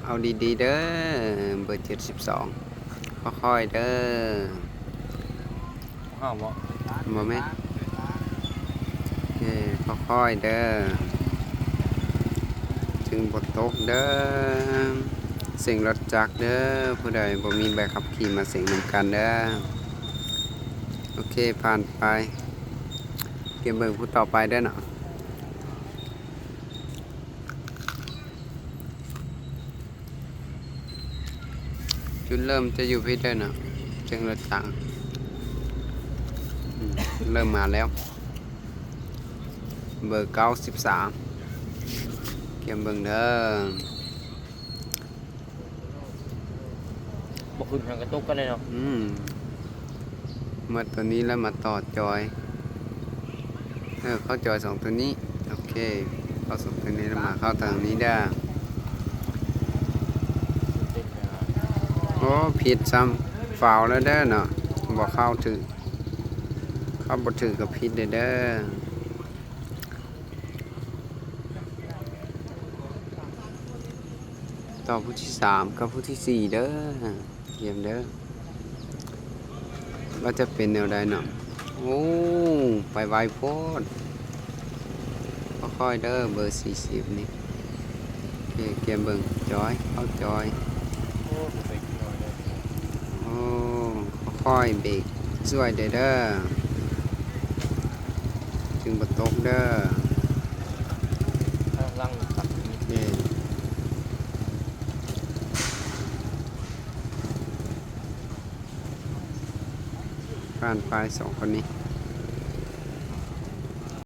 ເອົາດີໆເດີ ເບີເຈັດສິບສອງ ຄ່ອຍໆເດີ. ເຮົາບໍ່ ບໍ່ແມ່ນ ໂອເຄ ຄ່ອຍໆເດີ ຈຶ່ງບໍ່ຕົກເດີ. ເສັງລົດຈັກເດີ ຜູ້ໃດບໍ່ມີໃບຂັບຂີ່ມາເສັງນຳກັນເດີ. ໂອເຄ ຜ່ານໄປ ກຽມເບິ່ງຜູ້ຕໍ່ໄປເດີເນາະ. ຈຸດເລີ່ມຈະຢູ່ພີ້ເດີເນາະ ເຊິ່ງລົດຖັງ ອືມ ເລີ່ມມາແລ້ວ ເບີເກົ້າສິບສາມ ກຽມເບິ່ງເດີ. ບໍ່ຂຶ້ນຫາກະຕົກກັນເລີຍເນາະ. ອືມ ໝົດຕົວນີ້ແລ້ວມາຕໍ່ຈອຍ ເອີ ເຂົ້າຈອຍສອງຕົວນີ້. ໂອເຄ ເຂົ້າສອງຕົວນີ້ແລ້ວມາເຂົ້າທາງນີ້ເດີ. ໂອ້ ຜິດຊ້ຳ ຟາວແລ້ວເດີເນາະ ບໍ່ເຂົ້າຖືກ ເຂົ້າບໍ່ຖືກກໍຜິດເດີ. ຕໍ່ຜູ້ທີສາມກັບຜູ້ທີສີ່ເດີ ກຽມເດີ ວ່າຈະເປັນແນວໃດເນາະ. ໂອ້ ໄປໄວໂພດ ຄ່ອຍໆເດີ ເບີສີ່ສິບນີ້. ໂອເຄ ກຽມເບິ່ງ ຈອຍ ເຂົ້າຈອຍ ໂອ້ ບໍ່ເບຣກໜ້ອຍເດີ ໂອ້ ຄ່ອຍໆເບຣກຊ່ວຍເດີ ເດີ ຈຶ່ງບໍ່ຕົກເດີ ຫຼັງຕັດນີ້ ຜ່ານໄປສອງຄົນນີ້.